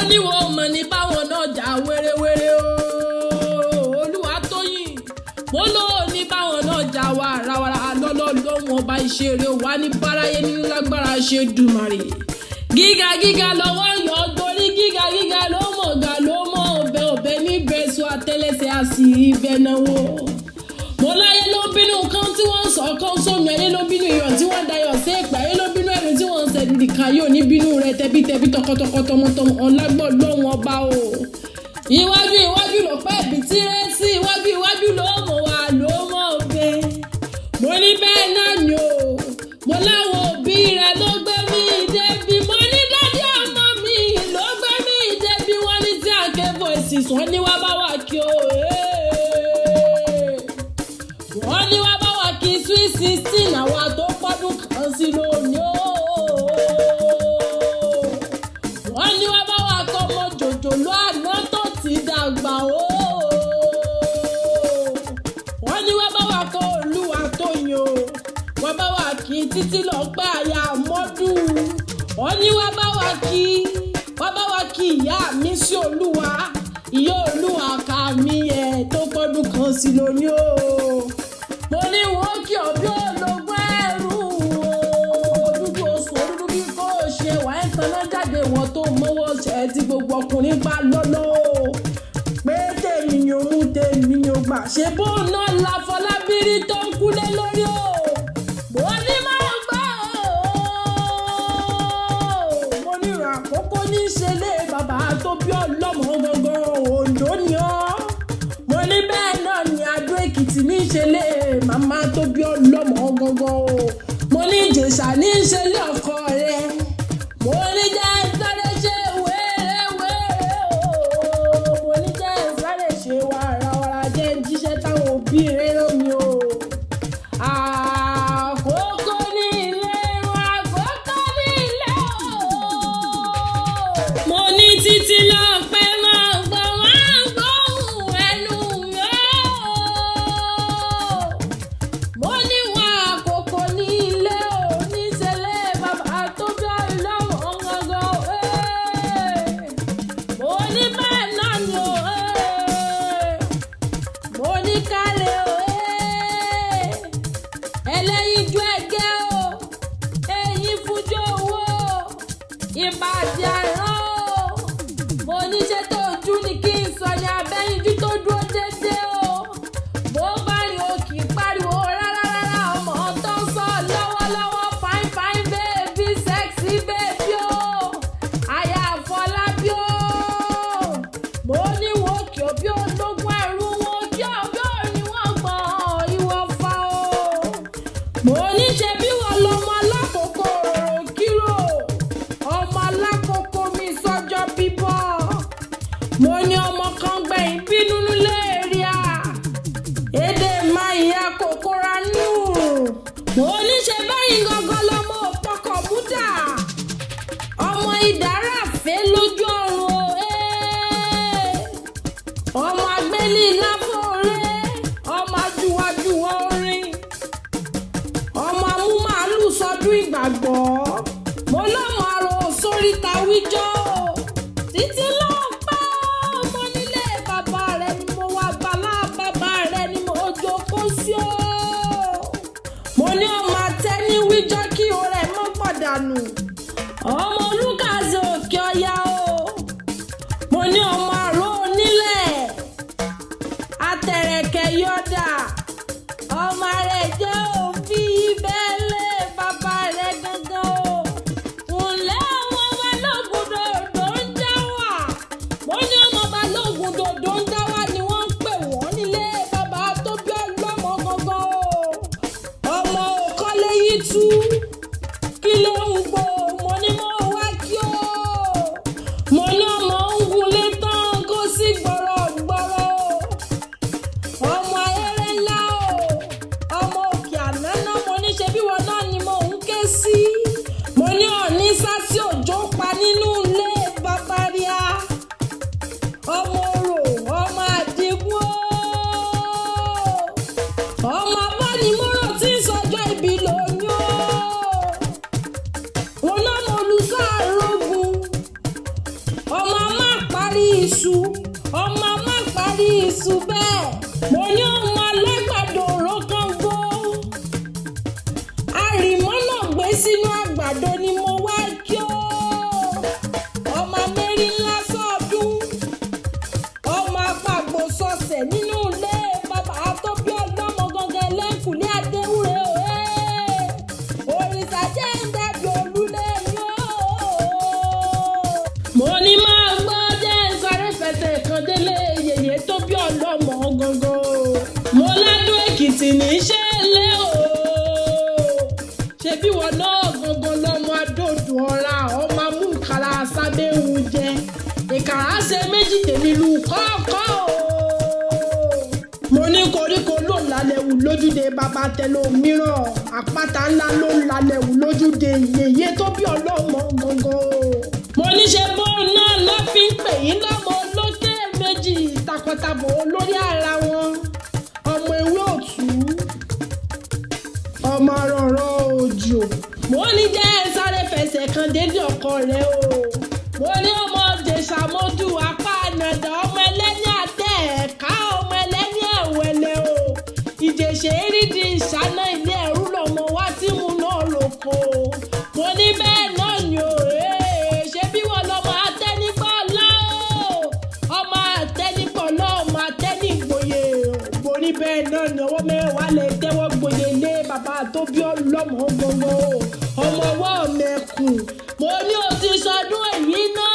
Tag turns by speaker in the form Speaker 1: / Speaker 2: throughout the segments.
Speaker 1: Ní wọn mọ̀ ní báwọn náà jà wérewére o. Olúwatóyìn, mo lò ní báwọn náà jà wàràwàrà lọ́lọ́ lóhùn ọba ìṣeré wa ní báráyé nínú lágbára ṣe dùmarè. Gíga gíga lọ́wọ́ yọ torí gíga gíga ló mọ̀ ga ló mọ̀ ọbẹ̀ ọbẹ̀ ní bẹ́sù àtẹlẹsẹ̀ àsì ibẹ̀ náwó. Mo láyé ló ń bínú kan tí wọ́n ń sọ kan sómi, ayé ló ń bínú iyọ̀ tí wọ́n ń dayọ̀ sí èpè, ayé ló ń bínú ẹ̀rù tí wọ́n ń sẹ̀dùn ká yóò ní bínú rẹ̀ tẹbítẹbí tọkọtọkọ tọmọtọmọ ọlágbọ́n lọ́wọ́n ọba o. Iwájú iwájú ló pẹ́ bí tirẹ̀ sí, iwájú iwájú ló mọ̀ wá ló mọ̀ ọbẹ̀. Mo ní bẹ́ẹ̀ náà ni o. Mo láwọn òbí rẹ̀ ló gbé mi débi, mo ní daddy ọmọ mi ló gbé mi débi. Wọ́n ní tí àké voices, wọ́n ní wá bá wà kí o. Wọ́n ní wá bá wà kí sweet 16 àwa tó pọ́dún kan sí lónìí o. Wọ́n ní wá bá wà kọ́ ọmọ jòjòló àná tó ti dàgbà o. Wọ́n ní wá bá wà kọ́ olúwa tó yàn o. Wọ́n bá wà kí títí lọ́pẹ́ àyà mọ́dún. Wọ́n ní wá bá wà kí, wá bá wà kí ìyá mi sí olúwa, ìyá olúwa ká mi yẹ tó pọ́dún kan sí lónìí o. Mo ní wọ́n kí ọ bí ológun ẹrú o. Dúdú oṣù dúdú bí kò ṣe wà ń taná jáde wọ́n tó mọ́wọ́ ṣẹ́ tí gbogbo ọkùnrin pa lọ́lọ́ o. Pé tèmi ni ó mú, tèmi ni ó gbà, ṣe bó náà la Fọlábírí tó ń kúlé lórí o. Mo ní máa gbọ́ o. Mo ní ìrìn àkókò ní í ṣe lé bàbá tó bí ọlọ́mọ gangan, Oǹdó ni ọ́. Mo ní bẹ́ẹ̀ náà ni Adó Èkìtì ní í ṣe lé màmá tó bí ọlọ́mọ gangan o. Mo ní Ìjẹ̀ṣà ní í ṣe lé ọkọ rẹ̀. Mo ní jẹ́ sáré ṣe wéré-wéré o. Mo ní jẹ́ sáré ṣe wàràwàrà, jẹ́ ń jíṣẹ́ táwọn òbí rẹ̀ rán mi o. Àkókò ní ilé, àkókò ní ilé o. Mo ní títí lọ́pẹ́ máa gbọ́, máa gbóhùn ẹnu mi o. Mo ní wọn àkókò ní ilé o, níṣẹ́lẹ̀ bàbá tó bí ọlọ́mọ gangan o. Mo ní bẹ́ẹ̀ náà ni o. Mo ní kálẹ̀ o. Ẹlẹ́yinjú ẹgẹ́ o, eyín fújó owó, ìbàdí àrán o. Mo ní ṣé tó ojú ni kí n sọ ní abẹ́yinjú tó dúró déédéé o. Bó bá rí o kì í pariwo rárá rárá, ọmọ tó ń sọ lọ́wọ́lọ́wọ́, fine fine baby, sexy baby o. Aya Àfọlábí o. Mo ní wo kí o bí ológun ẹrú, wo kí o bí òní wọ́n gbọ́n ìwọ fa o. Mo ní ṣe bí wọ́n lọ́mọ alákòókò kírò, ọmọ alákòókò mi sọ́jọ́ bíbọ̀. Mo ní ọmọ kan gbẹ̀yìn bínú nílé èrìà èdè máa ìyá kòkòrò nù. Mo ní ṣe báyìí gangan lọmọ òpọkọ̀ múdà, ọmọ ìdáràfẹ́ lójú ọ̀run o. Ọmọ agbélé láfọ̀ọ́rẹ́, ọmọ ajúwájúwọ́ orin, ọmọ amúmàálù sọdún ìgbàgbọ́. Mo lọ́mọ àrò sóríta wíjọ́ títí ló pẹ́. Ọmọ nílé bàbá rẹ ni mo wá, bàlá bàbá rẹ ni mo jókòó sí o. Mo ní ọmọ àtẹni wíjọ́ kí o rẹ̀ mọ́ pàdánù, ọmọ olùkàzí òkè ọya o. Mo ní ọmọ àrò onílẹ̀ atẹ̀rẹ̀kẹ̀ yọ̀dà, ọmọ rẹ̀ jẹ́ òbí bẹ́lẹ̀ bàbá rẹ̀ gangan o. Ǹlẹ́ ọmọ balógun dòdò ń já wà. Mo ní ọmọ balógun dòdò ń já wà ni wọ́n ń pè wọ́n nílé bàbá tó bí ọlọ́mọ gangan o. Ọmọ òkọ́lé yìí tú kí ló ń gbò. Mo ní mo wá kí o. Mo ní ọmọ ń gunlé tán. parí iṣu, ọmọ má parí iṣu bẹ́ẹ̀. Mo ní ọmọ alágbàdo òrókàngbó, àrìmọ́nà gbé sínú àgbàdo ni mo wá kí ó. Ọmọ mẹ́rin ńlá sọ́ọ̀dún, ọmọ apàgbò sọ̀sẹ̀ nínú ilé bàbá tó bí ọlọ́mọ gangan lẹ́kùnlé Adéwúre òye. Òrìṣà jẹ́ ń dàbí olúlé mi ó. Mo ní máa gbọ́ jẹ́ ń sáré fẹsẹ̀ kan délé yèyé tó bí ọlọ́mọ gangan o. Mo ládùn Èkìtì ní í ṣe lé o. Ṣebí wọn náà gangan lọmọ adódù ọ̀ra, ọmọ amúkàrà sábẹ́hùn jẹ. Ìkàrà ṣe méjì tèmi lu kọ́ọ̀kọ́ o. Mo ní koríko ló ń lálẹ́ wù lójúde bàbá tẹlòmíràn, àpáta ńlá ló ń lálẹ́ wù lójúde yèyé tó bí ọlọ́mọ gangan o. Mo ní ṣe bóun náà lọ́ fi ń pè yín lọ́mọ olókè méjì takọtabo lórí ara wọn, ọmọ ewé òtú, ọmọ arọ̀rọ̀ òjò. Mo ní jẹ́ ẹ sáré fẹsẹ̀ kan délé ọkọ rẹ o. Mo ní ọmọ jèṣàmọ́dù apá ànàdà, ọmọ ẹlẹ́ni àtẹ ẹ̀ka, ọmọ ẹlẹ́ni ẹ̀wẹ̀lẹ̀ o. Ìjẹ̀ṣẹ̀ erídì ìṣáná ilé ẹ̀rú lọ́mọ wá tí mú náà roko. Mo ní bẹ́ẹ̀ náà ni o. Ṣé bí wọ́n lọ́mọ atẹ́nigbọ́lá o, ọmọ atẹ́nigbọ́lá, ọmọ atẹ́nigbòye. Mo ní bẹ́ẹ̀ náà ni ọwọ́ mẹ́wàá lè tẹ́wọ́ gboyè lé bàbá tó bí ọlọ́mọ gbogbo, ọmọ ọwọ́ mẹ́kùn. Mo ní o ti sọdún èyí náà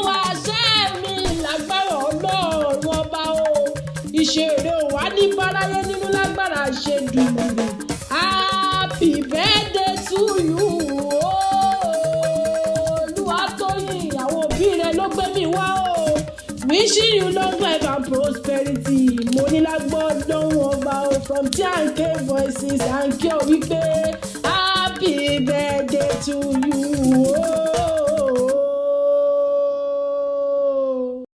Speaker 1: wá ṣẹ́ mi lágbára Ọlọ́run ọba o. Ìṣeré ò wá ní báráyé nínú lágbára ṣe dùnmọ̀rẹ̀. Happy birthday to you Olúwatóyìn, àwọn òbí rẹ ló gbé mi wá o. Wishing you long life and prosperity. Mo ní lágbọ́ lọ́wọ́ ọba o, from T&K Voices and kí ọ wípé happy birthday to you o.